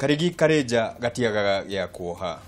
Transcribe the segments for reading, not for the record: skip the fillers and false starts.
Karigi karĩnja gatiagaga gĩa kuoha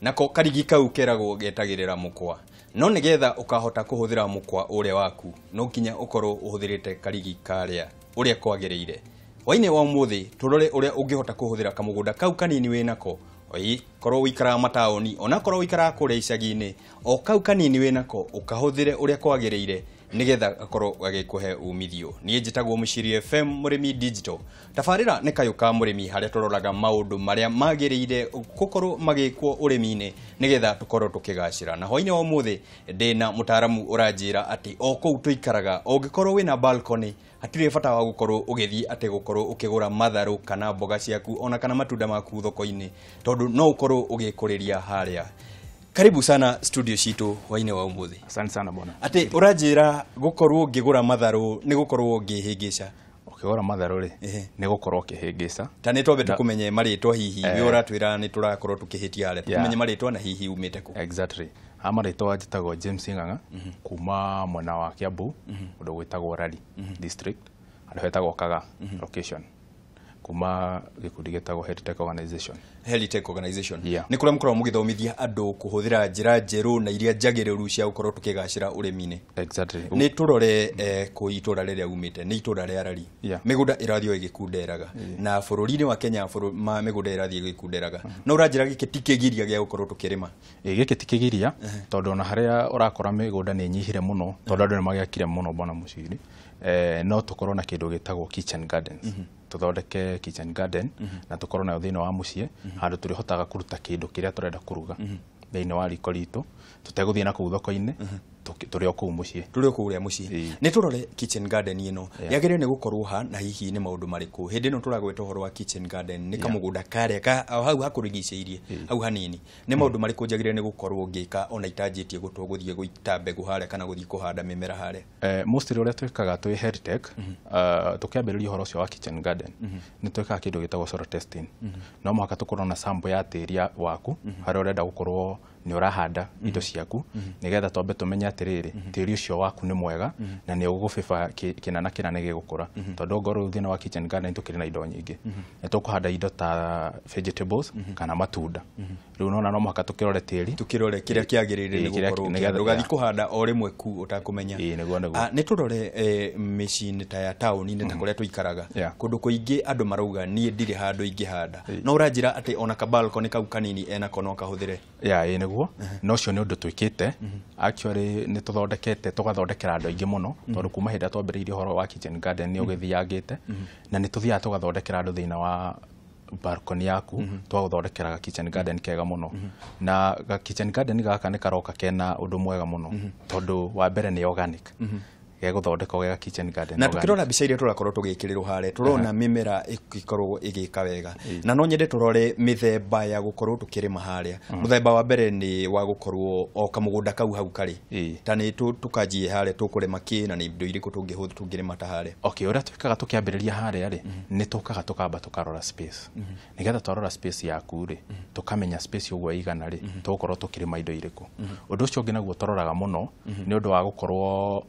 nako karigi kau keragwo getagĩrĩra mũkwa no nĩgetha ũkahota kũhũthĩra mũkwa ũrĩa waku no nginya ũkorwo ũhũthĩrĩte karigi karĩa ũrĩa kwagĩrĩire. Hwainĩ wa ũmũthĩ tũrore ũrĩa ũngĩhota kũhũthĩra kamũgũnda kau kanini wĩnako oi korwo wĩikaraga mataũni ona korwo wĩikaraga kũrĩa icagi-inĩ o kau kanini wĩnako ũkahũthĩre ũrĩa kwagĩrĩire nigetha gakorwo gagĩkũhe umithio. Niĩ njĩtagwo Mũciri FM Mũrĩmi Digital. Tabarĩra nĩ kayũ ka mũrĩmi harĩa tũroraga maũndũ marĩa magĩrĩire gũkorwo magĩkwo ũrĩmi-inĩ nigetha tũkorwo tũkĩgacĩra. Na hwainĩ wa ũmũthĩ ndĩna mũtaaramu ũranjĩra atĩ o kũu tũikaraga ũngĩkorwo wĩna balcony hatirĩ bata wa gũkorwo ũgĩthiĩ atĩ gũkorwo ũkĩgũra matharũ kana mboga ciaku ona kana matunda maku thoko-inĩ tondũ no ũkorwo ũgĩkũrĩria harĩa. Karibu sana studio citu hwainĩ wa ũmũthĩ. Asante sana bwana. Atĩ ũranjĩra gũkorwo ngĩgũra matharũ nĩ gũkorwo ngĩhĩngĩca. Ũkĩgũra matharũ rĩ nĩ gũkorwo ũkĩhĩngĩca. Ta nĩ twambe tũkũmenye marĩtwa hihi we ũratwĩra nĩ tũrakorwo tũkĩhĩtia harĩa tũkũmenye marĩtwa na hihi umĩte kũ. Exactly. Ha marĩtwa njĩtagwo James Ng'ang'a kuma mwena wa Kiambu ũndũ gwĩtagwo Rari district handũ hetagwo Kaga location kuma gĩkundi gĩtagwo Heritech Organization. Heritech Organization. Yeah. Nĩ kũrĩa mũkoragwo mũgĩthomithia andũ kũhũthĩra njĩra njerũ na iria njagĩrĩru cia gũkorwo tũkĩgacĩra ũrĩmi-inĩ. Exactly. Nĩ tũrore kũ itũra rĩrĩa umĩte nĩ itũra rĩa Rari. Yeah. Mĩgũnda ĩrathiĩ o ĩgĩkunderaga. Na bũrũri-inĩ wa Kenya mĩgũnda ĩrathiĩ ĩgĩkunderaga. No ũranjĩra gĩkĩ ti kĩgiria gĩa gũkorwo tũkĩrĩma. Ĩ gĩkĩ ti kĩgiria tondũ ona harĩa ũrakora mĩgũnda nĩ ĩnyihire mũno tondũ andũ nĩ magĩakire mũno bwana Mũciri. No tũkorwo na kĩndũ gĩtagwo kitchen gardens. Tũthondeke kitchen garden na tũkorwo nayo thĩinĩ wa mũciĩ handũ tũrĩhotaga kũruta kĩndũ kĩrĩa tũrenda kũruga thĩinĩ wa riko ritũ tũtegũthiĩ na kũu thoko-inĩ tũrĩ o kũu mũciĩ. Tũrĩ o kũu mũciĩ. Nĩ tũrore kitchen garden ĩno yagĩrĩire nĩ gũkorwo ha na hihi nĩ maũndũ marĩkũ. Hĩndĩ ĩno tũragweta ũhoro wa kitchen garden nĩ kamũgũnda karĩa ka hau hakũrigicĩirie hau hanini nĩ maũndũ marĩkũ njagĩrĩire nĩ gũkorwo ngĩka ona itanjĩtie gũtwo gũthiĩ gũita mbegũ harĩa kana gũthiĩ kũhanda mĩmera harĩa. Mostly ũrĩa twĩkaga twĩ Heritech tũkĩambĩrĩria ũhoro ũcio wa kitchen garden nĩ twĩkaga kĩndũ gĩtagwo soil testing. No mũhaka tũkorwo na sample ya tĩri waku harĩa ũrenda gũkorwo nĩ ũrahanda indo ciaku nĩgetha twambe tũmenye atĩrĩrĩ tĩri ũcio waku nĩ mwega na nĩ ũgũbĩba kĩna na kĩna nĩ gĩgũkũra tondũ ongorwo thĩinĩ wa kitchen garden tũkĩrĩ na indo nyingĩ nĩ tũkũhanda indo ta vegetables kana matunda. Rĩu nona no mũhaka tũkĩrore tĩri tũkĩrore kĩrĩa kĩagĩrĩire nĩ gũkorwo ndũgathiĩ kũhanda o rĩmwe ku ũtakũmenya. Nĩ tũrore mĩciĩ-inĩ ta ya taũni-inĩ ta kũrĩa tũikaraga kũndũ kũingĩ andũ marauga niĩ ndirĩ handũ ingĩhanda no ũranjĩra atĩ ona ka balcony kau kanini enako no kahũthĩre. Yeah, nĩguo no ũcio nĩ ũndũ twĩkĩte actually nĩ tũthondekete tũgathondekera andũ aingĩ mũno tondũ kuma hĩndĩ ĩrĩa twambĩrĩirie ũhoro wa kitchen garden nĩ ũgĩthiangĩte na nĩ tũthiaga tũgathondekera andũ thĩinĩ wa balcony yaku twagũthondekera kitchen garden kega mũno na kitchen garden gaka nĩ karoka kena ũndũ mwega mũno tondũ wa mbere nĩ organic gegũthondekwo gega kitchen garden. Na tukirora mbica iria tũrakorwo tũgĩkĩrĩrwo harĩa tũrona mĩmera ĩgĩkorwo ĩgĩka wega na no nyende tũrore mĩthemba ya gũkorwo tũkĩrĩma harĩa. Mũthemba wa mbere nĩ wa gũkorwo o kamũgũnda kau hau karĩ ta nĩ tũkanjie harĩa tũkũrĩma kĩ na nĩ indo irĩkũ tũngĩrĩma ta harĩa. Okay, ũrĩa twĩkaga tũkĩambĩrĩria harĩa rĩ nĩ tũkaga tũkamba tũkarora space nĩgetha twarora space yaku rĩ tũkamenya space ũguo ĩigana rĩ tũgũkorwo tũkĩrĩma indo irĩkũ. Ũndũ ũcio ũngĩ naguo tũroraga mũno nĩ ũndũ wa gũkorwo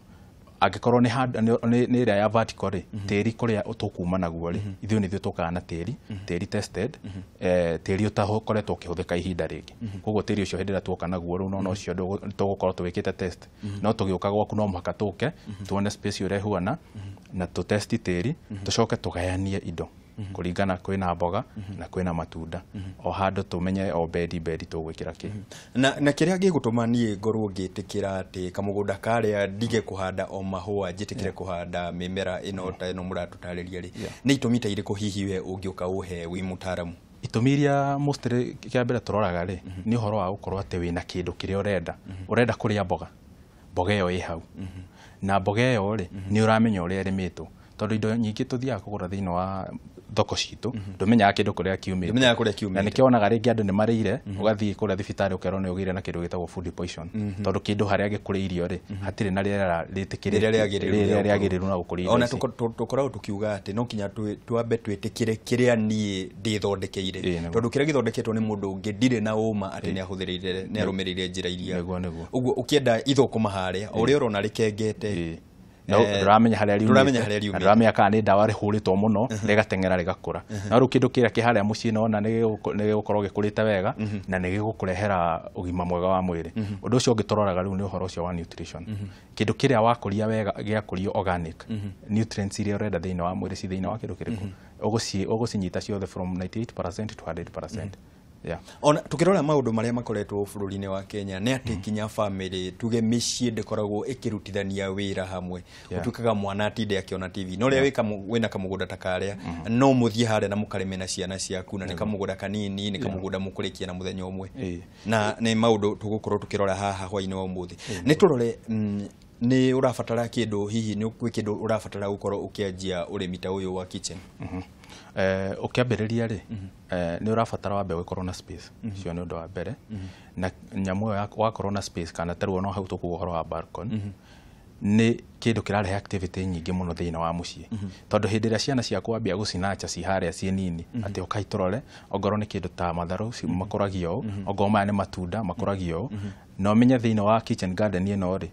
angĩkorwo nĩ ĩrĩa ya vertical rĩ tĩri kũrĩa tũkuma naguo rĩ ithuĩ nĩ ithuĩ tũkaga na tĩri tĩri tested tĩri ũtakoretwo ũkĩhũthĩka ihinda rĩngĩ koguo tĩri ũcio hĩndĩ ĩrĩa tuoka naguo rĩu no ũcio tũgũkorwo tũgĩkĩte test no tũgĩũka gwaku no mũhaka tũke tuone space ũrĩa ĩhuana na tũtesti tĩri tũcoke tũgayanie indo kũringana kwĩna mboga na kwĩna matunda o handũ tũmenye o bedi bedi tũgwĩkĩra kĩ. Na kĩrĩa gĩgũtũma niĩ ngorwo ngĩtĩkĩra atĩ kamũgũnda karĩa ndige kũhanda o mahũa njĩtĩkĩre kũhanda mĩmera ĩno ta ĩno mũratũtarĩria rĩ nĩ itũmi ta irĩkũ hihi we ũngĩũka ũhe wĩ mũtaaramu? Itũmi iria mostly kĩa mbere tũroraga rĩ nĩ ũhoro wa gũkorwo atĩ wĩna kĩndũ kĩrĩa ũrenda. Ũrenda kũrĩa mboga, mboga ĩyo ĩ hau na mboga ĩyo rĩ nĩ ũramenya ũrĩa ĩrĩmĩtwo tondũ indo nyingĩ tũthiaga kũgũra thĩinĩ wa thoko citũ ndũmenyaga kĩndũ kũrĩa kiumĩte na nĩkĩo wonaga rĩngĩ andũ nĩ marĩire ũgathiĩ kũrĩa thibitarĩ ũkerwo nĩ ũgĩire na kĩndũ gĩtagwo food poison tondũ kĩndũ harĩa gĩkũrĩirio rĩ hatirĩ na rĩera rĩtĩkĩrĩtio rĩrĩa rĩagĩrĩru na gũkũria indo ona tũkoragwo tũkiuga atĩ no nginya twambe twĩtĩkĩre kĩrĩa niĩ ndĩthondekeire tondũ kĩrĩa gĩthondeketwo nĩ mũndũ ũngĩ ndirĩ na ũma atĩ nĩ ahũthĩrĩire nĩ arũmĩrĩire njĩra iria. Ũguo ũkĩenda ithũkũma harĩa o ũrĩa ũrona rĩkengete Ndũramenya harĩa riumĩte, ndũramenya kana nĩ ndawa rĩhũrĩtwo mũno rĩgateng'era rĩgakũra. No rĩu kĩndũ kĩrĩa kĩ harĩa mũciĩ nona nĩ gĩgũkorwo gĩkũrĩte wega na nĩ gĩgũkũrehera ũgima mwega wa mwĩrĩ. Ũndũ ũcio ũngĩ tũroraga rĩu nĩ ũhoro ũcio wa nutrition. Kĩndũ kĩrĩa wakũria wega gĩakũrio organic, nutrients iria ũrenda thĩinĩ wa mwĩrĩ ci thĩinĩ wa kĩndũ kĩrĩkũ, ũgũcinyita ciothe from 98% to 100%. Yeah. Ona tukirora maundu maria makoretwo bururi-inĩ wa Kenya nĩ atĩ nginya family tuge mĩciĩ ndĩkoragwo ĩkĩrutithania wĩra hamwe. Ũtuĩkaga mwana atinde akĩona TV, no rĩrĩa wĩna kamũgũnda ta karĩa no mũthiĩ harĩa na mũkarĩme na ciana ciaku, na nĩ kamũgũnda kanini, nĩ kamũgũnda mũkũrĩkia na mũthenya ũmwe. Na nĩ maũndũ tũgũkorwo tũkĩrora haha hwaĩ-inĩ wa ũmũthĩ. Nĩ tũrore nĩ ũrabatara kĩndũ, hihi nĩ gwĩ kĩndũ ũrabatara gũkorwo ũkĩanjia ũrĩmi ta ũyũ wa kitchen? Ũkĩambĩrĩria rĩ, nĩ ũrabatara wambe ũgĩkorwo na space, ũcio nĩ ũndũ wa mbere. Na nyamũ ĩyo wakorwo na space, kana ta rĩu no hau tũkuga ũhoro wa balcony, nĩ kĩndũ kĩrarehe activity nyingĩ mũno thĩinĩ wa mũciĩ. Tondũ hĩndĩ ĩrĩa ciana ciaku wambia gũcinacha ci harĩa ciĩ nini, atĩ ũkai tũrore, ongorwo nĩ kĩndũ ta matharũ makũragio ũũ, ongorwo maya nĩ matunda makũragio ũũ, na ũmenye thĩinĩ wa kitchen garden ĩno rĩ,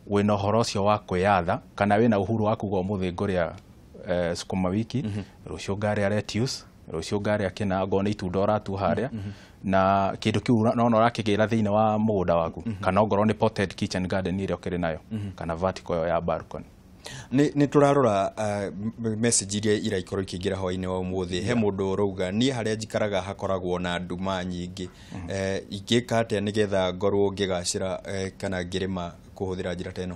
wĩna ũhoro ũcio wa kwĩyatha, kana wĩna uhuru wa kuga ũmũthĩ ngũrĩa sukuma wiki, rũciũ ngarĩa lettuce, rũciũ ngarĩa kĩna, ongorwo nĩ itunda ũratua harĩa, na kĩndũ kĩu nona ũrakĩgĩra thĩinĩ wa mũgũnda waku, kana ongorwo nĩ potted kitchen garden ĩrĩa ũkĩrĩ nayo, kana vertical ĩyo ya balcony. Nĩ tũrarora message iria iraikorwo ikĩingĩra hwaĩ-inĩ wa ũmũthĩ. He mũndũ ũrauga niĩ harĩa njikaraga hakoragwo na nduma nyingĩ, ingĩka atĩa nĩgetha ngorwo ngĩgacĩra kana ngĩrĩma kũhũthĩra njĩra ta ĩno?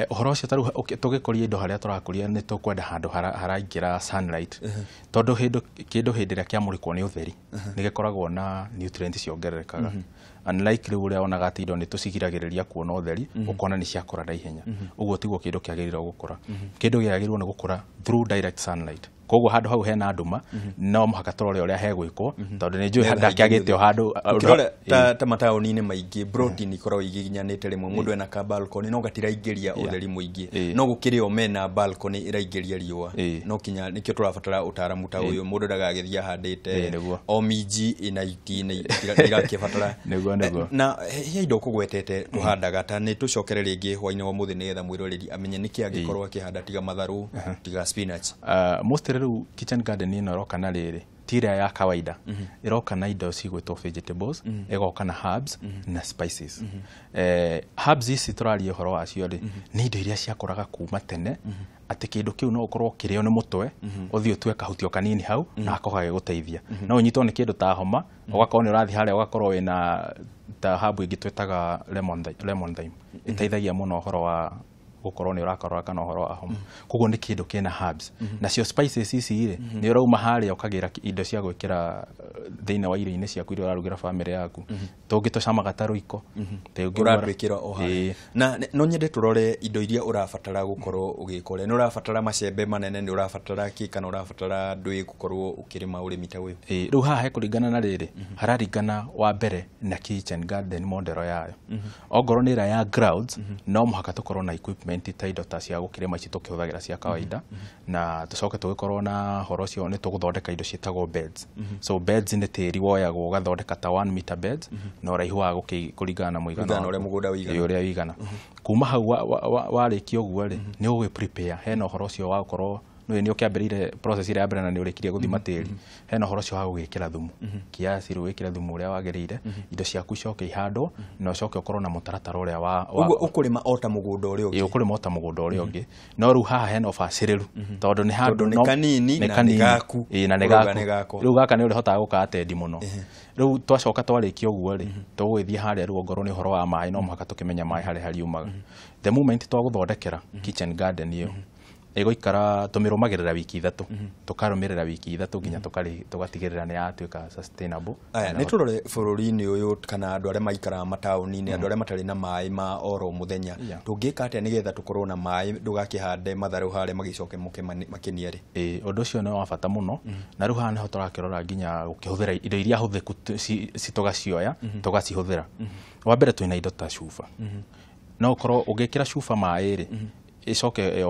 Ũhoro ũcio ta rĩu tũgĩkũria indo harĩa tũrakũria nĩ tũkwenda handũ haraingĩra sunlight, tondũ kĩndũ hĩndĩ ĩrĩa kĩamũrĩkwo nĩ ũtheri nĩ gĩkoragwo na nutrients ciongererekaga. Unlike rĩu ũrĩa wonaga atĩ indo nĩ tũcigiragĩrĩria kuona ũtheri, ũkona nĩ ciakũra na ihenya. Ũguo tiguo kĩndũ kĩagĩrĩirwo gũkũra. Kĩndũ kĩagĩrĩirwo nĩ gũkũra through direct sunlight. Koguo handũ hau hena nduma no mũhaka tũrore ũrĩa hegwĩkwo, tondũ nĩ njũĩ ndakĩagĩte o handũ. Ũkĩrora ta mataũni-inĩ maingĩ protein ikoragwo igiginyanĩte rĩmwe, mũndũ ena ka balcony no gatiraingĩria ũtheri mũingĩ, no gũkĩrĩ o mena balcony ĩraingĩria riũa, no kinya nĩkĩo tũrabatara ũtaaramu ta ũyũ, mũndũ ndagagĩthiĩ ahandĩte o minji ĩna iti irakĩbatara. Na he indo ũkũgwetete tũhandaga, ta nĩ tũcokere rĩngĩ hwaĩ-inĩ wa ũmũthĩ nĩgetha mwĩroreri amenye nĩkĩ angĩkorwo akĩhanda tiga matharũ, tiga spinach. Mostly rĩu kitchen garden ĩno ĩroka na rĩrĩ ti ĩrĩa ya kawaida, ĩroka na indo cigwĩtwo vegetables, ĩgoka na herbs na spices. Herbs ici tũraria ũhoro wacio rĩ, nĩ indo iria ciakũraga kuma tene, atĩ kĩndũ kĩu no ũkorwo ũkĩrĩo nĩ mũtwe, ũthiĩ ũtue kahutio kanini hau na gakorwo gagĩgũteithia. No ũnyitwo nĩ kĩndũ ta homa, ũgakorwo nĩ ũrathiĩ harĩa ũgakorwo wĩna ta herb ĩngĩ twĩtaga lemon thyme, ĩteithagia mũno ũhoro wa gũkorwo nĩ ũrakorora kana ũhoro wa homa. Koguo nĩ kĩndũ kĩna herbs. Nacio spices ici rĩ, nĩ ũrauma harĩa ũkagĩra indo cia gwĩkĩra thĩinĩ wa irio-inĩ ciaku iria ũrarugĩra famĩlĩ yaku. Tũngĩ tũcamaga ta rũiko, ũratwĩkĩra o harĩa. Na no nyende tũrore indo iria ũrabatara gũkorwo ũgĩka ũrĩa. Nĩ ũrabatara macembe manene, nĩ ũrabatara kĩ, kana ũrabatara ndũĩ gũkorwo ũkĩrĩma ũrĩmi ta ũyũ? Rĩu haha hekũringana na rĩrĩ, hararingana wa mbere na kitchen garden model yayo. Ongorwo nĩ ĩrĩa ya grounds, no mũhaka tũkorwo na equipment ta indo ta cia gũkĩrĩma ici tũkĩhũthagĩra cia kawaida, na tũcoke tũgĩkorwo na ũhoro ũcio nĩ tũgũthondeka indo ciĩtagwo beds. So beds nĩ tĩri woyagwo ũgathondeka ta 1 meter beds, na ũraihu wa kũringana na mũigana ũrĩa mũgũnda ũigana. Ũrĩa ũigana. Kuma hau warĩkia ũguo rĩ, nĩ ũgũgĩ prepare hena ũhoro ũcio wa gũkorwo nĩ ũkĩambĩrĩire process ĩrĩa ya mbere na nĩ ũrĩkirie gũthima tĩri. Hena ũhoro ũcio wa gũgĩkĩra thumu kiasi, rĩu wĩkĩre thumu ũrĩa wagĩrĩire, indo ciaku icoke ihandwo, na ũcoke ũkorwo na mũtaratara ũrĩa wa ũguo ũkũrĩma o ta mũgũnda ũrĩa ũngĩ. Ũkũrĩma o ta mũgũnda ũrĩa ũngĩ, no rĩu haha hena ũbacĩrĩru, tondũ nĩ handũ nĩ kanini na nĩ gaku, na nĩ gaku. Rĩu gaka nĩ ũrĩhotaga gũkatendi mũno. Rĩu twacoka twarĩkia ũguo rĩ, tũgũgĩthiĩ harĩa rĩu ongorwo nĩ ũhoro wa maĩ, no mũhaka tũkĩmenya maĩ harĩa hariumaga. The moment twagũthondekera kitchen garden ĩyo, ĩgũikara tũmĩrũmagĩrĩra wiki ithatũ, tũkarũmĩrĩra wiki ithatũ nginya tũgatigĩrĩra nĩ yatuĩka sustainable. Aya, nĩ tũrore bũrũri-inĩ ũyũ kana andũ arĩa maikaraga mataũni-inĩ, andũ arĩa matarĩ na maĩ ma oro mũthenya, tũngĩka atĩa nĩgetha tũkorwo na maĩ ndũgakĩhande matharũ harĩa magĩcoke moke makĩniare? Ũndũ ũcio nĩ wa bata mũno, na rĩu haha nĩho tũrakĩrora nginya gũkĩhũthĩra indo iria hũthĩku tũgacioya tũgacihũthĩra. Wa mbere twĩna indo ta cuba. No ũkorwo ũngĩkĩra cuba maĩ rĩ, icoke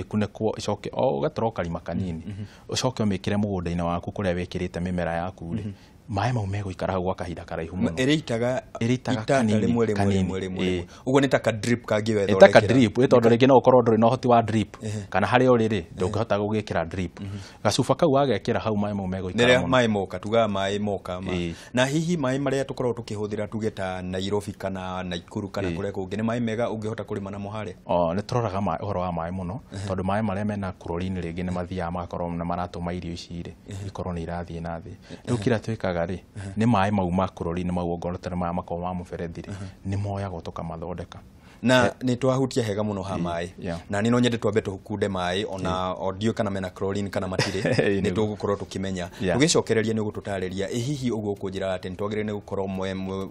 ĩkunĩkwo, icoke o ũgatũra o karima kanini, ũcoke ũmĩkĩre mũgũnda-inĩ waku kũrĩa wĩkĩrĩte mĩmera yaku rĩ, Maĩ mau megũikara hau gwa kahinda karaihu mũno. Ĩrĩitaga Ĩrĩitaga kanini, rĩmwe rĩmwe kanini, rĩmwe rĩmwe ĩĩ. rĩmwe. Ũguo nĩ ta ka drip kangĩ ĩta ka wethondekera. drip ĩ tondũ rĩngĩ no ũkorwo ndũrĩ na ũhoti wa drip kana harĩa ũrĩ rĩ ndũngĩhota gũgĩkĩra drip. Gacuba kau wagekĩra hau maĩ mau megũikara Rĩrĩa mũno. maĩ moka tugaga maĩ moka ma. Ĩĩ. Na hihi maĩ marĩa tũkoragwo tũkĩhũthĩra tuge ta Nairobi kana Nakuru kana kũrĩa kũngĩ nĩ maĩ mega ũngĩhota kũrĩma namo harĩa? O, nĩ tũroraga ũhoro wa maĩ mũno tondũ maĩ marĩa mena chlorine rĩngĩ nĩ mathiaga magakorwo nĩ maratũma irio ici rĩ ikorwo nĩ irathiĩ na thĩ. Rĩu kĩrĩa twĩkaga rĩ nĩ maĩ mau ma chlorine mau ongorwo tarĩ maya makoragwo ma mũberethi rĩ nĩ moyagwo tũkamathondeka. Na nĩ twahutia hega mũno ha maĩ yeah. Na nĩ no nyende twambe tũkunde maĩ ona o ndiũĩ kana mena chlorine kana matirĩ Ĩĩ, nĩ nĩguo. tũgũkorwo tũkĩmenya Yeah. tũgĩcokereria nĩ ũgũtũtarĩria ĩ hihi ũguo ũkũnjĩra atĩ nĩ twagĩrĩire nĩ gũkorwo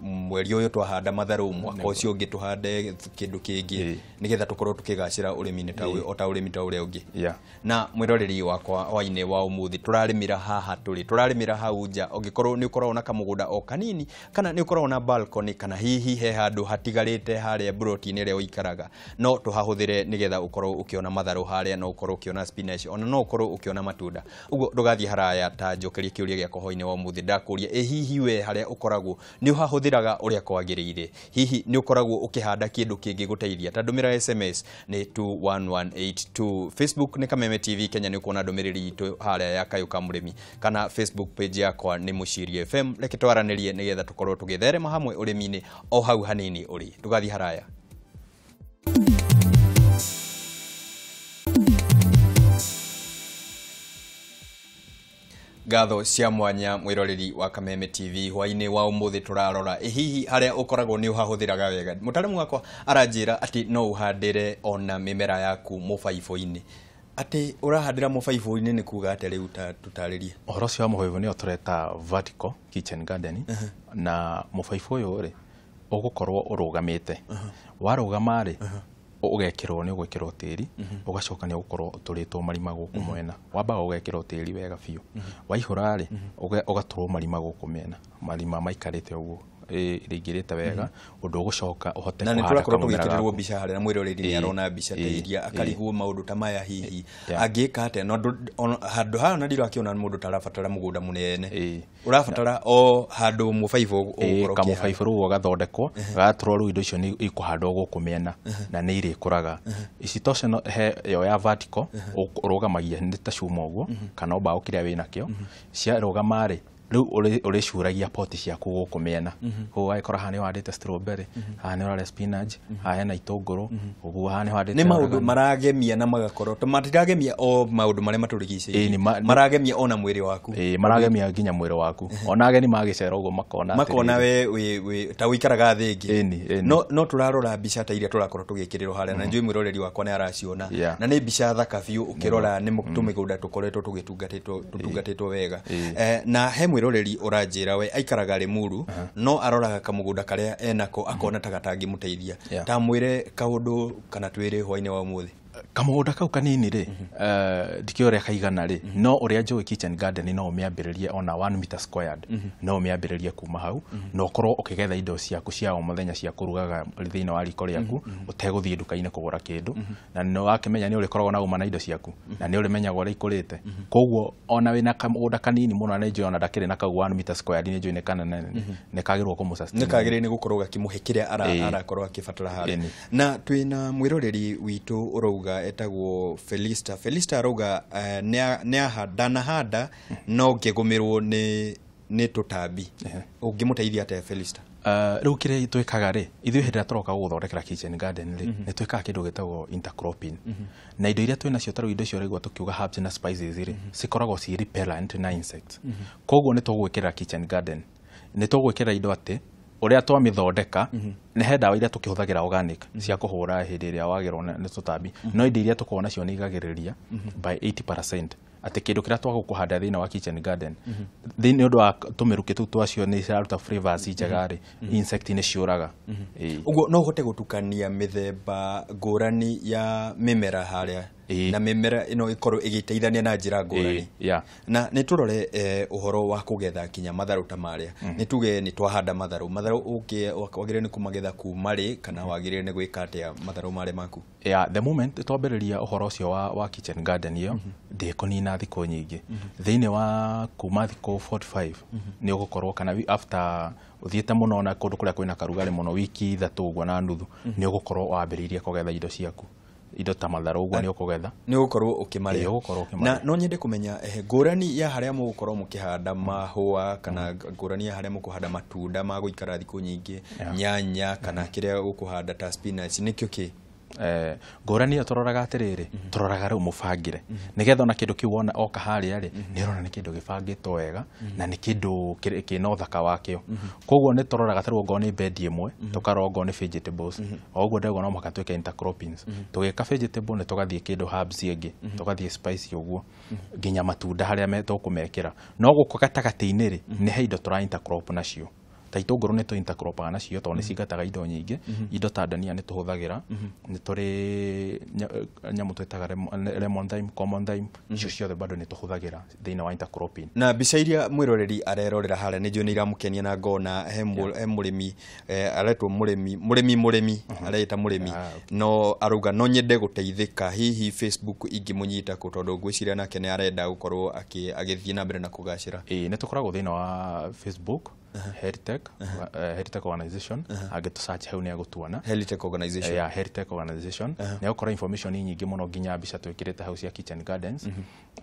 mweri ũyũ twahanda matharũ mwaka ũcio ũngĩ tũhande kĩndũ kĩngĩ Ĩĩ. nĩgetha tũkorwo tũkĩgacĩra ũrĩmi-inĩ ta ũyũ o ta ũrĩmi ta ũrĩa ũngĩ. Yeah. Na mwĩroreri wakwa hwainĩ wa ũmũthĩ tũrarĩmĩra haha tũrĩ tũrarĩmĩra hau nja ũngĩkorwo nĩ ũkoragwo na kamũgũnda o kanini kana nĩ ũkoragwo na balcony kana hihi he handũ hatigarĩte harĩa broti-inĩ ĩrĩa ũikaraga no tũhahũthĩre nĩgetha ũkorwo ũkĩona matharũ harĩa no ũkorwo ũkĩona spinach ona no ũkorwo ũkĩona matunda. Ũguo ndũgathiĩ haraya ta njokerie kĩũria gĩakwa hwainĩ wa ũmũthĩ ndakũria ĩ hihi we harĩa ũkoragwo nĩ ũhahũthĩraga ũrĩa kwagĩrĩire? Hihi nĩ ũkoragwo ũkĩhanda kĩndũ kĩngĩgũteithia? Ta ndũmĩra SMS nĩ 21182. Facebook nĩ Kameme TV Kenya nĩ ũkuona ndũmĩrĩri itũ harĩa ya Kayũ ka Mũrĩmi kana Facebook page yakwa nĩ Mũciiri FM. Reke twaranĩrie nĩgetha tũkorwo tũgĩtherema hamwe ũrĩmi-inĩ o hau hanini ũrĩ. Ndũgathiĩ haraya. Ngatho cia mwanya mwĩroreri wa Kameme TV hwainĩ wa ũmũthĩ tũrarora ĩ hihi harĩa ũkoragwo nĩ ũhahũthĩraga wega. Mũtaramu wakwa aranjĩra atĩ no ũhandĩre ona mĩmera yaku mũbaibũ-inĩ. Atĩ ũrahandĩra mũbaibũ-inĩ nĩ kuga atĩa rĩu ta tũtarĩrie? Ũhoro ũcio wa mũbaibũ nĩyo tũreta vertical kitchen garden na mũbaibũ ũyũ rĩ ũgũkorwo ũrũgamĩte. Warũgama rĩ ũgekĩrwo nĩ ũgwĩkĩrwo tĩri ũgacoka nĩ ũgũkorwo ũtũrĩtwo marima gũkũ mwena. Wambaga ũgekĩrwo tĩri wega biũ. Waihũra rĩ ũgatũrwo marima gũkũ mĩena marima maikarĩte ũguo rĩingĩrĩte wega ũndũ ũgũcoka ũhote Na nĩ kũhanda tũrakorwo kamũmera tũgĩkĩrĩrwo gaku. mbica harĩa na mwĩroreri nĩ arona mbica ta iria akarigwo maũndũ ta maya hihi angĩka atĩa na handũ haha na ndirakĩona mũndũ tarabatara mũgũnda mũnene. Ũrabatara o handũ mũbaibũ ũgũkorwo ũkĩhanda. Kamũbaibũ rĩu gathondekwo gagatũrwo rĩu indo icio nĩ ikũhandwo gũkũ mĩena na nĩ irĩkũraga. Isitoshe no he yo ya vertical ũrũgamagia nĩ ta cuma ũguo kana o mbaũ kĩrĩa wĩnakĩo ciarũgama rĩ rĩu ũrĩcuragia poti ciaku gũkũ mĩena. Koguo ũgagĩkora haha nĩ ũhandĩte strawberry, haha nĩ ũrarĩa spinach, haha hena itũngũrũ, ũguo haha nĩ ũhandĩte Nĩ maũndũ oragano. maragemia na magakorwo to matiragemia o maũndũ marĩa matũrigicĩirie. Ĩĩ, Maragemia ona mwĩrĩ waku. Ĩĩ, maragemia nginya mwĩrĩ waku. Ona ageni magĩcera ũguo makona Makona atĩrĩrĩ. we wĩ ta ũikaraga thĩ ĩngĩ. Ĩni, ĩni. No tũrarora mbica ta iria tũrakorwo tũgĩkĩrĩrwo harĩa na njũĩ mwĩroreri wakwa nĩ araciona. Yeah. Na nĩ mbica thaka biũ ũkĩrora nĩ tũmĩgũnda tũkoretwo tũgĩtungatĩtwo tũtungatĩtwo wega. Na he mwĩroreri ũranjĩra we aikaraga Limuru no aroraga kamũgũnda karĩa enako akona ta gatangĩmũteithia. Yeah. Ta mwĩre kaũndũ kana twĩre hwainĩ wa ũmũthĩ. Kamũgũnda kau kanini rĩ ndikĩũĩ ũrĩa kaigana rĩ no ũrĩa njũĩ kitchen garden no ũmĩambĩrĩrie ona 1 meter squared no ũmĩambĩrĩrie kuma hau na ũkorwo ũkĩgetha indo ciaku cia o mũthenya cia kũrugaga thĩinĩ wa riko rĩaku ũtegũthiĩ nduka-inĩ kũgũra kĩndũ na nĩ wakĩmenya nĩ ũrĩkoragwo na uma na indo ciaku na nĩ ũrĩmenyaga ũrĩa ikũrĩte koguo ona wĩna kamũgũnda kanini mũno na nĩ njũĩ ona ndakĩrĩ na kau 1 meter squared nĩ njũĩ nĩ kanene nĩ kagĩrĩirwo kũmũ sustain. Nĩ kagĩrĩire nĩ gũkorwo gakĩmũhe kĩrĩa arakorwo akĩbatara harĩa. Ĩni. Na twĩna mwĩroreri witũ ũrauga etagwo Felista. Felista arauga nĩ ndanahanda no ngĩgũmĩrwo nĩ tũtambi. Ũngĩmũteithia atĩa Felista? Rĩu kĩrĩa twĩkaga rĩ ithuĩ hĩndĩ ĩrĩa tũroka gũgũthondekera kitchen garden rĩ nĩ twĩkaga kĩndũ gĩtagwo intercropping na indo iria twĩ nacio ta rĩu indo icio ũraigua tũkiuga herbs na spices rĩ cikoragwo ci repellent na insects koguo nĩ tũgwĩkĩra kitchen garden nĩ tũgwĩkĩra indo atĩ ũrĩa twamĩthondeka nĩ he ndawa iria tũkĩhũthagĩra organic cia kũhũra hĩndĩ ĩrĩa wagĩrwo nĩ tũtambi no indo iria tũkoragwo nacio nĩ igagĩrĩria by 80% atĩ kĩndũ kĩrĩa twagũkũhanda thĩinĩ wa kitchen garden nĩ ũndũ wa tũmĩrukĩ tũu twacio nĩ ciraruta flavors njega rĩ insect nĩ ciũraga. Ĩĩ. Ũguo no ũhote gũtukania mĩthemba ngũrani ya mĩmera harĩa Na mĩmera ĩno ĩkorwo ĩgĩteithania na njĩra ngũrani. Na nĩ tũrore ũhoro wa kũgetha kinya matharũ ta marĩa. Nĩ tuge nĩ twahanda matharũ, matharũ wagĩrĩire nĩ kũmagetha kuma rĩ, kana wagĩrĩire nĩ gwĩka atĩa matharũ marĩa maku? Yeah, the moment twambĩrĩria ũhoro ũcio wa kitchen garden ĩyo, ndĩkũnina thikũ nyingĩ. Thĩinĩ wa kuma thikũ 45 nĩ ũgũkorwo, kana after ũthiĩte mũno na kũndũ kũrĩa kwĩna karugarĩ mũno, wiki 3 ũguo na nuthu, nĩ ũgũkorwo wambĩrĩirie kũgetha indo ciaku. Indo ta matharũ ũguo nĩ ũkũgetha. Nĩ ũgũkorwo ũkĩmarĩa. Ĩĩ, ũgũkorwo ũkĩmarĩa. Na no nyende kũmenya ngũrani ya harĩa mũgũkorwo mũkĩhanda mahũa, kana ngũrani ya harĩa mũkũhanda matunda ma gũikara thikũ nyingĩ, nyanya, kana kĩrĩa ũkũhanda ta spinach, nĩkĩo kĩ? Ngũrani ĩyo tũroraga atĩrĩrĩ, tũroraga rĩu mũbangĩre, nĩgetha ona kĩndũ kĩu wona oka harĩa rĩ, nĩ ũrona nĩ kĩndũ gĩbangĩtwo wega na nĩ kĩndũ kĩna ũthaka wakĩo. Koguo nĩ tũroraga tarĩu ongorwo nĩ bed ĩmwe, tũkarora ongorwo nĩ vegetables, o ũguo ndauga no mũhaka twĩke intercroppings. Tũgĩka vegetable nĩ tũgathiĩ kĩndũ herbs ĩngĩ, tũgathiĩ spice ũguo, nginya matunda harĩa tũkũmekĩra. No gũkũ gatagatĩ-inĩ rĩ, nĩ he indo tũra intercrop nacio. Ta itũngũrũ nĩ tũ intercropaga nacio tondũ nĩ cingataga indo nyingĩ. Indo ta ndania nĩ tũhũthagĩra, nĩ tũrĩ nyamũ twĩtaga lemon thyme, common thyme, icio ciothe bado nĩ tũhũthagĩra thĩinĩ wa intercropping. Na mbica iria mwĩroreri arerorera harĩa nĩ njũĩ nĩ iramũkenia, na ngona he mũrĩmi aretwo mũrĩmi mũrĩmi mũrĩmi areĩta mũrĩmi, no arauga no nyende gũteithĩka, hihi Facebook ingĩmũnyita kũ, tondũ ngwĩciria nake nĩ arenda gũkorwo agĩthiĩ na mbere na kũgacĩra. Ĩĩ, nĩ tũkoragwo thĩinĩ wa Facebook, Heritech, Heritech Organization, angĩtũ search hau nĩ egũtuona. Heritech Organization. Yeah, Heritech Organization. Nĩ egũkora information nyingĩ mũno, nginya mbica twĩkĩrĩte hau cia kitchen gardens.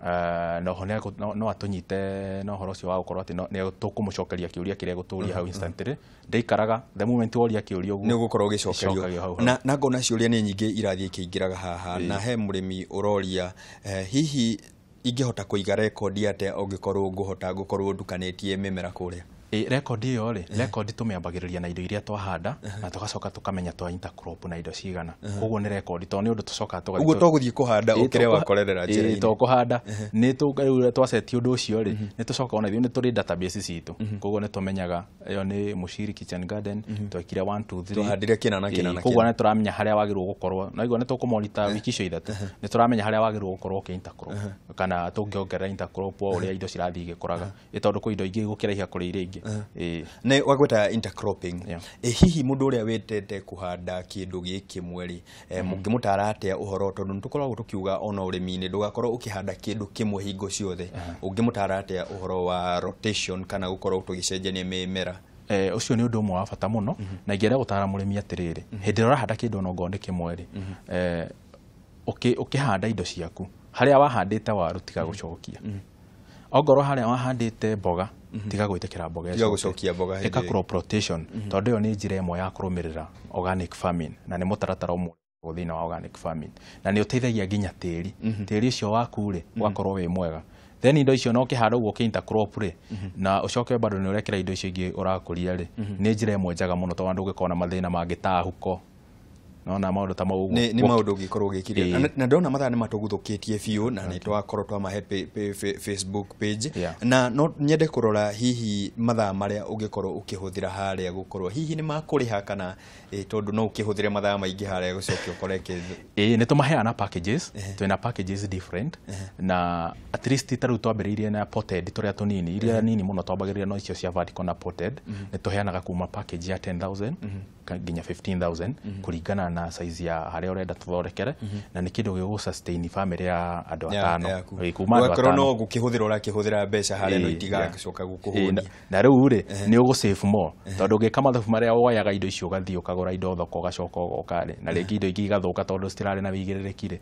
Na oho no atũnyite na ũhoro ũcio wa gũkorwo atĩ nĩ tũkũmũcokeria kĩũria kĩrĩa egũtũria hau instantly. Ndĩikaraga, the moment woria kĩũria ũguo nĩ ũgũkorwo ũgĩcokerio. Na ngona ciũria nĩ nyingĩ irathiĩ ikĩingĩraga haha, na he mũrĩmi ũroria hihi ingĩhota kũiga rekondi atĩa ũngĩkorwo ngũhota gũkorwo ndukanĩtie mĩmera kũrĩa? Rekondi ĩyo rĩ, rekondi tũmĩambagĩrĩria na indo iria twahanda, na tũgacoka tũkamenya twa intercrop na indo cigana. Koguo nĩ rekondi, tondũ nĩ ũndũ tũcokaga tũgathiĩ. Ũguo to gũthiĩ kũhanda ũkĩrĩa wakorerera njĩra-inĩ. To kũhanda, nĩ rĩu twaceti ũndũ ũcio rĩ, nĩ tũcokaga ona ithuĩ nĩ tũrĩ database citũ. Koguo nĩ tũmenyaga ĩyo nĩ Mũciri Kitchen Garden, twekire 1 2 3. Twahandire kĩna na kĩna na kĩna. Koguo nĩ tũramenya harĩa wagĩrĩirwo gũkorwo. Na igua nĩ tũkũmonitor wiki icio 3. Nĩ tũramenya harĩa wagĩrĩirwo gũkorwo ũkĩ intercrop, kana tũngĩongerera intercrop o ũrĩa indo cirathiĩ igĩkũraga. Ĩ tondũ kwĩ indo ingĩ gũkĩraiha kũrĩ iria ingĩ. Nĩ wagweta intercropping. Hihi mũndũ ũrĩa wendete kũhanda kĩndũ gĩkĩ mweri, mũngĩmũtara atĩa ũhoro, tondũ nĩ tũkoragwo tũkiuga ona ũrĩmi-inĩ ndũgakorwo ũkĩhanda kĩndũ kĩmwe hingo ciothe. Ũngĩmũtara atĩa ũhoro wa rotation, kana gũkorwo tũgĩcenjania mĩmera? Ũcio nĩ ũndũ ũmwe wa bata mũno, na ingĩenda gũtara mũrĩmi atĩrĩrĩ, hĩndĩ ĩrĩa ũrahanda kĩndũ ona ongorwo nĩ kĩmwe rĩ, ũkĩhanda indo ciaku harĩa wahandĩte waru tiga gũcokia. Ongorwo harĩa wahandĩte mboga tiga gwĩtĩkĩra mboga Tiga gũcokia mboga hĩndĩ ĩka ĩyo. Crop rotation, tondũ ĩyo nĩ njĩra ĩmwe ya kũrũmĩrĩra organic farming, na nĩ mũtaratara ũmwe thĩinĩ wa organic farming, na nĩ ũteithagia nginya tĩri, tĩri ũcio waku rĩ ũgakorwo wĩ mwega. Then indo icio no ũkĩhanda ũguo ũkĩ intercrop rĩ, na ũcoke bado nĩ ũrekĩra indo icio ingĩ ũrakũria rĩ, nĩ njĩra ĩmwe njega mũno, tondũ ndũgĩkorwo na mathĩna mangĩ ta huko. Nona maũndũ ta mau ũguo. Nĩ maũndũ ũngĩkorwo ũgĩkiria. Na ndona mathaa nĩ matũguthũkĩtie biũ, na nĩ twakorwo twamahe Facebook page. Na no nyende kũrora hihi mathaa marĩa ũngĩkorwo ũkĩhũthĩra harĩa gũkorwo hihi nĩ makũrĩha, kana tondũ no ũkĩhũthĩre mathaa maingĩ harĩa gũcokia ũkore kĩndũ. Ĩĩ, nĩ tũmaheana packages, twĩna packages different, na at least ta rĩu twambĩrĩirie na potted tũrĩa tũnini, iria nini mũno twambagĩrĩria no icio cia vertical na potted, nĩ tũheanaga kuma package ya 10,000 nginya 15,000 kũringana na size ya harĩa ũrenda tũthondekere, na nĩ kĩndũ gĩgũ sustain family ya andũ atano. Ĩĩ, kuma andũ Ũgakorwo atano. no gũkĩhũthĩra ũrakĩhũthĩra mbeca harĩa no itigacoka gũkũhũnia. Na rĩu rĩ, nĩ ũgũ save more, tondũ ũngĩka mathabu marĩa woyaga indo icio ũgathiĩ ũkagũra indo thoko ũgacoka ũgoka rĩ, na rĩngĩ indo ingĩ igathũka tondũ citirarĩ na wĩigĩrĩrĩki rĩ,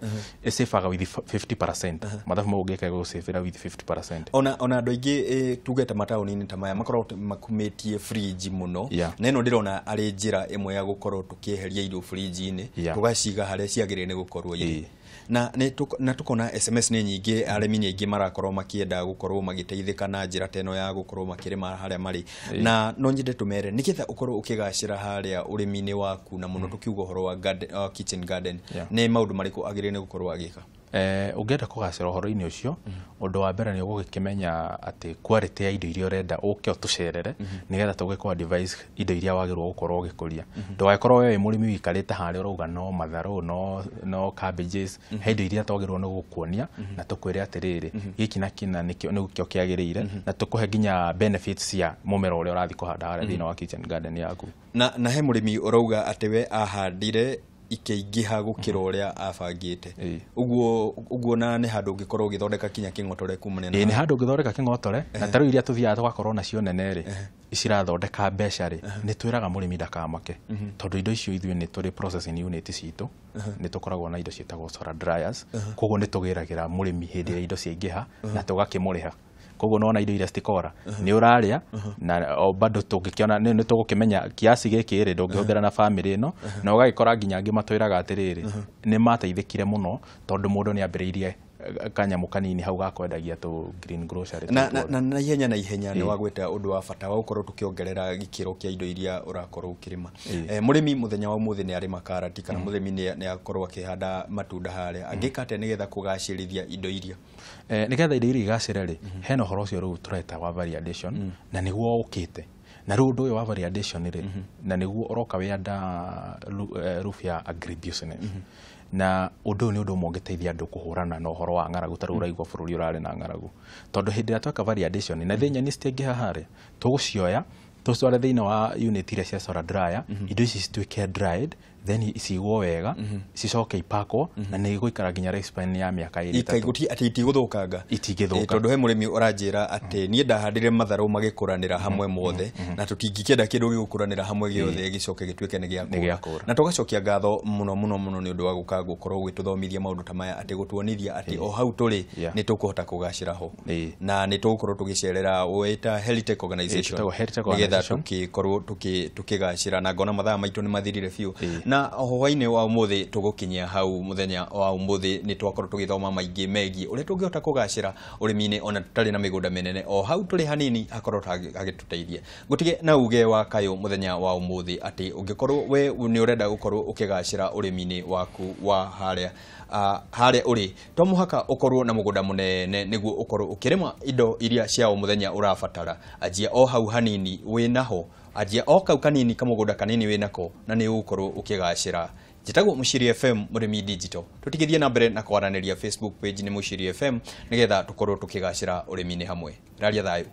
ĩsavaga with 50%. Mathabu mau ũngĩka gũsavĩra with 50%. Ona andũ aingĩ tuge ta mataũni-inĩ ta maya makoragwo makumĩtie fridge mũno. Na ĩno ndĩrona arĩ njĩra ĩmwe ya gũkorwo tũkĩeheria indo fridge-inĩ, tũgaciga harĩa ciagĩrĩire nĩ gũkorwo irĩ. Na tukona SMS nĩ nyingĩ, arĩmi nĩ aingĩ marakorwo makĩenda gũkorwo magĩteithĩka na njĩra ta ĩno ya gũkorwo makĩrĩma harĩa marĩ. Na no nyende tũmere nĩgetha ũkorwo ũkĩgacĩra harĩa ũrĩmi-inĩ waku, na mũno tũkiuga ũhoro wa garden, kitchen garden, nĩ maũndũ marĩkũ agĩrĩire nĩ gũkorwo agĩka? Ũngĩenda kũgacĩra ũhoro-inĩ ũcio, ũndũ wa mbere nĩ ũgũgĩkĩmenya atĩ quality ya indo iria ũrenda ũke ũtũcerere, nĩgetha tũgĩkũ advise indo iria wagĩrĩirwo gũkorwo ũgĩkũria. Ndũgagĩkorwo we wĩ mũrĩmi ũikarĩte harĩa ũrauga no matharũ, no cabbages. He indo iria twagĩrĩirwo nĩ gũkuonia na tũkwĩre atĩrĩrĩ, gĩkĩ na kĩna nĩkĩo kĩagĩrĩire, na tũkũhe nginya benefits cia mũmera ũrĩa ũrathiĩ kũhanda harĩa thĩinĩ wa kitchen garden yaku. Na he mũrĩmi ũrauga atĩ we ahandire ikĩingĩha gũkĩra ũrĩa abangĩte. Ũguo na nĩ handũ ũngĩkorwo ũgĩthondeka kinya kĩng'otore kumania na Ĩĩ, nĩ handũ ũngĩthondeka kĩng'otore, na ta rĩu iria tũthiaga tũgakorwo nacio nene rĩ, cirathondeka mbeca rĩ, nĩ twĩraga mũrĩmi ndakamake, tondũ indo icio ithuĩ nĩ tũrĩ processing unit citũ, nĩ tũkoragwo na indo ciĩtagwo solar dryers, koguo nĩ tũgĩragĩra mũrĩmi hĩndĩ ĩrĩa indo ciaingĩha na tũgakĩmũrĩha. Koguo nona indo iria citikora nĩ ũrarĩa, na o bado tũngĩkĩona nĩ tũgũkĩmenya kiasi gĩkĩ rĩ ndũngĩhũthĩra na famĩlĩ ĩno, na ũgagĩkora nginya angĩ matwĩraga atĩrĩrĩ, nĩ mateithĩkire mũno tondũ mũndũ nĩ ambĩrĩirie kanyamũ kanini hau gakwendagia tũ green grocery. Na ihenya na ihenya nĩ wagweta ũndũ wa bata wa gũkorwo tũkĩongerera gĩkĩro kĩa indo iria ũrakorwo ũkĩrĩma. Mũrĩmi mũthenya wa ũmũthĩ nĩ arĩma karati, kana mũrĩmi nĩ akorwo akĩhanda matunda harĩa, angĩka atĩa nĩgetha kũgacĩrithia indo iria? Nĩgetha indo iria igacĩre rĩ, hena ũhoro ũcio rĩu tũreta wa variation, na nĩguo ũkĩte na rĩu ũndũ ũyũ wa variation rĩ, na nĩguo ũroka wĩ under roof ya agribusiness. Na ũndũ ũyũ nĩ ũndũ ũmwe ũngĩteithia andũ kũhũrana na ũhoro wa ng'aragu, ta rĩu ũraigua bũrũri ũrarĩ na ng'aragu, tondũ hĩndĩ ĩrĩa tweka variation na thĩ nyeni citiaingĩha harĩa, tũgũcioya tũcitware thĩinĩ wa unit iria cia solar dryer, indo ici cituĩke dried, then cigwo wega, cicoke ipakwo, na nĩ igũikara nginya lifespan ya mĩaka 2, 3. Atĩ itigũthũkanga? Itingĩthũka. Tondũ he mũrĩmi ũranjĩra atĩ niĩ ndahandire matharũ magĩkũranĩra hamwe mothe, na tũtingĩkĩenda kĩndũ gĩgũkũranĩra hamwe gĩothe gĩcoke gĩtuĩke nĩ gĩa kũra. Na tũgacokia ngatho mũno mũno mũno nĩ ũndũ wa gũka gũkorwo ũgĩtũthomithia maũndũ ta maya, atĩ gũtuonithia atĩ o hau tũrĩ nĩ tũkũhota kũgacĩra ho, na nĩ tũgũkorwo tũgĩcerera wĩta Helitech Organization nĩgetha tũgĩkorwo tũkĩgacĩra. Na ngona mathaa maitũ nĩ mathirire biũ, na hwainĩ wa ũmũthĩ tũgũkinyia hau. Mũthenya wa ũmũthĩ nĩ twakorwo tũgĩthoma maingĩ megiĩ ũrĩa tũngĩhota kũgacĩra ũrĩmi-inĩ ona tũtarĩ na mĩgũnda mĩnene, o hau tũrĩ hanini hakorwo hagĩtũteithia. Ngũtige na uge wa kayũ mũthenya wa ũmũthĩ atĩ ũngĩkorwo we nĩ ũrenda gũkorwo ũkĩgacĩra ũrĩmi-inĩ waku wa harĩa harĩa ũrĩ, to mũhaka ũkorwo na mũgũnda mũnene nĩguo ũkorwo ũkĩrĩma indo iria cia o mũthenya ũrabatara. Anjia o hau hanini wĩnaho, anjia o kau kanini kamũgũnda kanini wĩnako, na nĩ ũgũkorwo ũkĩgacĩra. Njĩtagwo Mũciri FM, Mũrĩmi Digital. Tũtigithie na mbere na kwaranĩria Facebook page nĩ Mũciri FM, nĩgetha tũkorwo tũkĩgacĩra ũrĩmi-inĩ hamwe. Raria thayũ.